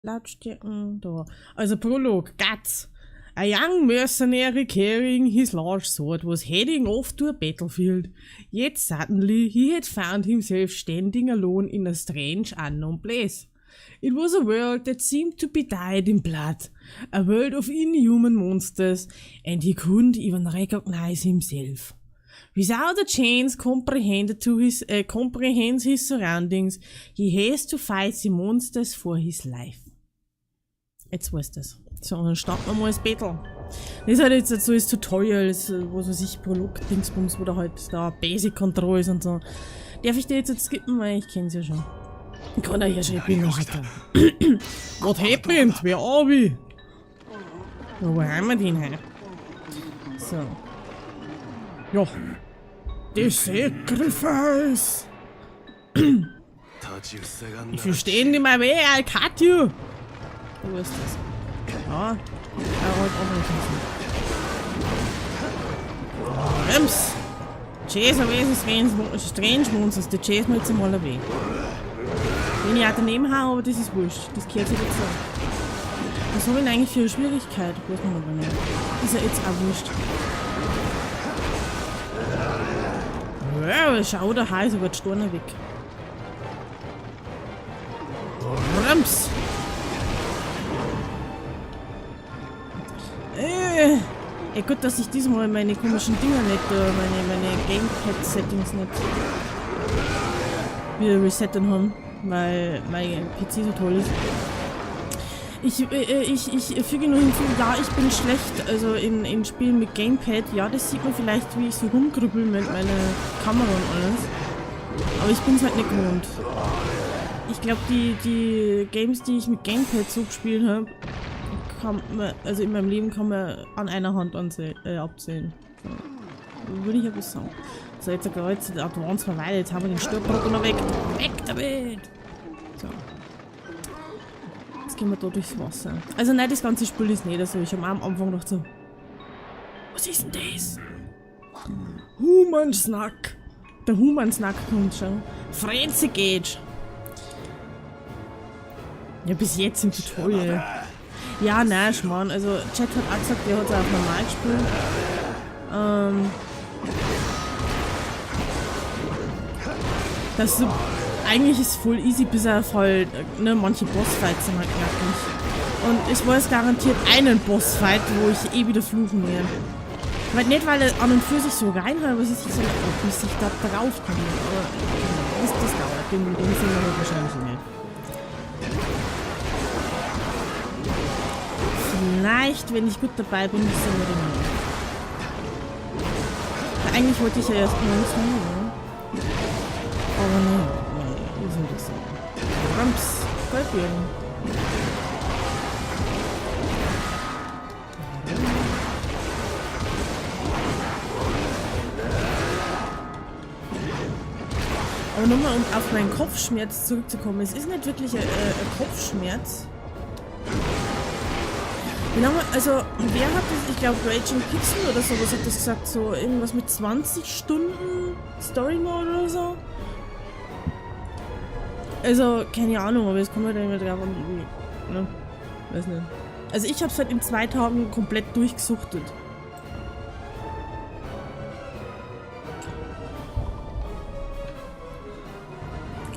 Lautstärken, da. Also Prolog, Guts. A young mercenary carrying his large sword was heading off to a battlefield. Yet suddenly he had found himself standing alone in a strange unknown place. It was a world that seemed to be dyed in blood, a world of inhuman monsters, and he couldn't even recognize himself. Without a chance comprehend his surroundings, he has to fight the monsters for his life. Jetzt weiß das. So, und dann starten wir mal das Battle. Das ist halt jetzt so das Tutorial, das, was weiß ich, Prolog-Dingsbums, wo da halt da Basic Controls und so. Darf ich dir jetzt skippen, weil ich kenn's ja schon. Ich kann ja hier schon, ich bin ja schon da. What happened? Where are we? Ja, wo haben wir den her? So. Ja. The Sacrifice! If you stand in my way, I'll cut you! Wo ist das? Ja, er rollt auch noch ein. Brems! Chase away the strange monsters. Die chase wir jetzt einmal away. Wenn ich auch daneben hau, aber das ist wurscht. Das gehört sich dazu. Was habe ich denn eigentlich für eine Schwierigkeit? Weiß man aber nicht. Ist ja jetzt auch wurscht. Ja, schau, da heiß aber die Storne weg. Brems! Ey, gut, dass ich diesmal meine komischen Dinger nicht, meine Gamepad-Settings nicht wieder resetten haben, weil mein PC so toll ist. Ich füge nur hinzu, ja, ich bin schlecht, also in Spielen mit Gamepad, ja, das sieht man vielleicht, wie ich so rumgrüppel mit meiner Kamera und alles. Aber ich bin's halt nicht gewohnt. Ich glaub, die Games, die ich mit Gamepad so gespielt hab, kann man, also in meinem Leben kann man an einer Hand abzählen. So. Würde ich aber sagen. So, jetzt jetzt Advance mal weiter. Jetzt haben wir den Sturmbrocken noch weg. Weg damit! So. Jetzt gehen wir da durchs Wasser. Also nein, das ganze Spiel ist nicht so. Ich hab am Anfang gedacht so, was ist denn das? Human Snack. Der Human Snack kommt schon. Frenzy Gauge. Ja, bis jetzt im Tutorial. Ja, nein, Schmarrn. Also, Chat hat auch gesagt, der hat es auch normal gespielt. Das so, eigentlich ist voll easy, bis er voll, ne, manche Bossfights sind halt knackig. Und es war jetzt garantiert einen Bossfight, wo ich eh wieder fluchen werde. Weil nicht, weil er an und für sich so reinhaut, aber es ist so, oh, bis ich da drauf komme. Aber das dauert. Den sehen wir halt wahrscheinlich nicht. Vielleicht, wenn ich gut dabei bin, sehen wir den noch. Weil eigentlich wollte ich ja erst 19, ne? Aber ne, wie soll das sein? Ramps, Goldbeeren. Aber nochmal, um auf meinen Kopfschmerz zurückzukommen. Es ist nicht wirklich ein Kopfschmerz. Wie lange, also, wer hat das, ich glaube Raging Pixel oder sowas hat das gesagt, so irgendwas mit 20 Stunden Story Mode oder so. Also, keine Ahnung, aber es kommt halt immer drauf an, wie, ne? Weiß nicht. Also ich hab's halt in 2 Tagen komplett durchgesuchtet.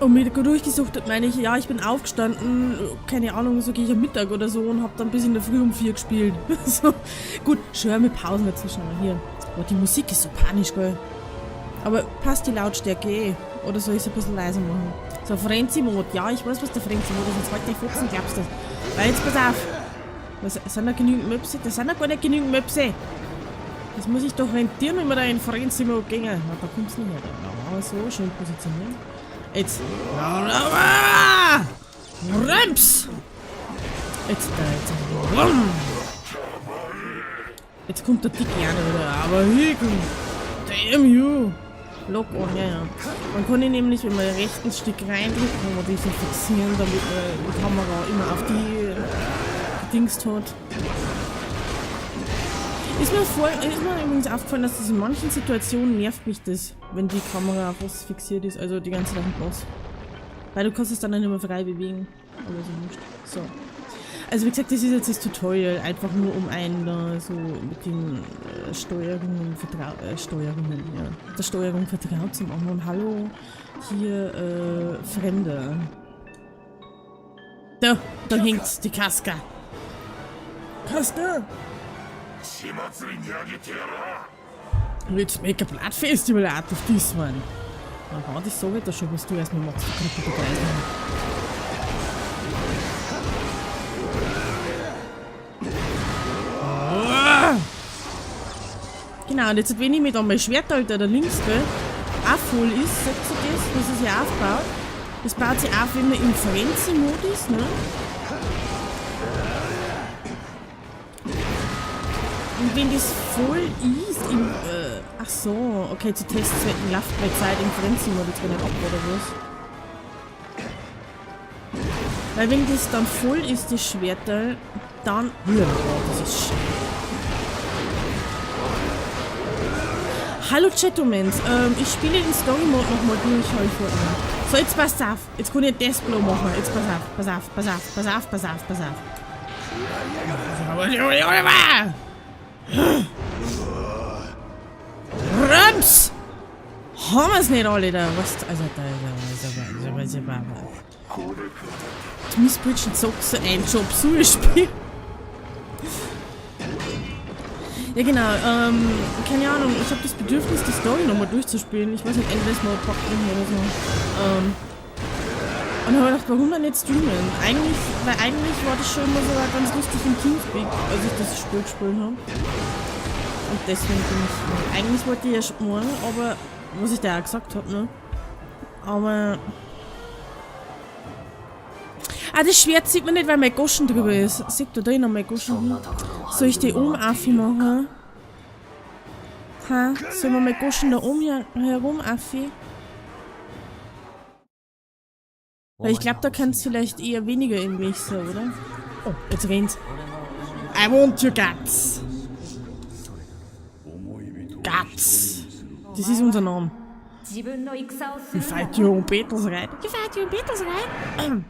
Und mit durchgesuchtet meine ich, ja, ich bin aufgestanden, keine Ahnung, so gehe ich am Mittag oder so und hab dann bis in der Früh um 4 gespielt. So, gut, schön mit Pausen dazwischen, aber hier. Boah, die Musik ist so panisch, gell. Aber passt die Lautstärke eh? Oder soll ich's ein bisschen leiser machen? So, Frenzy-Mode. Ja, ich weiß, was der Frenzy-Mode ist. Jetzt halt die Fotzen, glaubst du das? Weil jetzt pass auf. Was, sind da genügend Möpse? Da sind da gar nicht genügend Möpse. Das muss ich doch rentieren, wenn wir da in Frenzy-Mode gehen. Na, da kommt's nicht mehr. Ja, so, schön positionieren. Jetzt. Ramps! Jetzt, da, jetzt. Jetzt kommt der dicke Jana wieder. Aber hier kommt. Damn you! Lock on, ja, ja. Man kann ihn nämlich, wenn man den rechten Stick reindrückt, kann man die so fixieren, damit man die Kamera immer auf die gedingst hat. Ist mir übrigens aufgefallen, dass das in manchen Situationen nervt mich das, wenn die Kamera auf was fixiert ist, also die ganze Zeit auf dem Boss. Weil du kannst es dann nicht mehr frei bewegen. Aber so nicht. So. Also wie gesagt, das ist jetzt das Tutorial, einfach nur um einen da so mit den Steuerungen Steuerungen, ja. Der Steuerung vertraut zu machen. Und hallo, hier, Fremde. Da, da hängt die Casca. Casca! Let's make a blood festival out of this one. Aha, das sag ich dir schon, was du erstmal machst, du Gruppe, du Greisel. Genau, und jetzt, wenn ich mir da mein Schwert, Alter, da links, gell, auch voll ist, sagt sie das, was es sich aufbaut. Das baut sich auf, wenn man im Frenzy-Mode ist, ne? Und wenn das voll ist, im, ach so, okay, zu Testzwecken läuft meine Zeit im Frenzy-Mode jetzt gar nicht ab, oder was? Weil wenn das dann voll ist, das Schwerteil, dann... Ja, das ist schön. Hallo Chatomans, ich spiele den Story Mode nochmal durch, hab ich vorhin. So, jetzt passt auf. Jetzt kann ich Deathblow machen. Jetzt pass auf, pass auf, pass auf, pass auf, pass auf, pass auf. Rums! Haben wir's nicht alle da? Was? Also, da ist aber. Die Missbritschen zocken ein Job Spiel. Ja genau, keine Ahnung, ich habe das Bedürfnis, die Story nochmal durchzuspielen. Ich weiß nicht, Endless Mode packt mich oder so. Und habe gedacht, warum dann nicht streamen? Eigentlich, weil eigentlich war das schon immer so ganz lustig im Teamspeak, als ich das Spiel gespielt habe. Und deswegen bin ich... Eigentlich wollte ich ja schon morgen, aber... Was ich da auch gesagt habe, ne? Aber... Ah, das Schwert sieht man nicht, weil mein Goschen drüber ist. Sieht da drin noch mein Goschen? Soll ich die oben Affi machen? Ha? Sollen wir mein Goschen da oben herum Affi? Weil ich glaube, da kannst du vielleicht eher weniger im Weg sein, oder? Oh, jetzt rennt's. I want your guts! Guts! Das ist unser Name. You fight your own battles, right? You fight your own battles, right?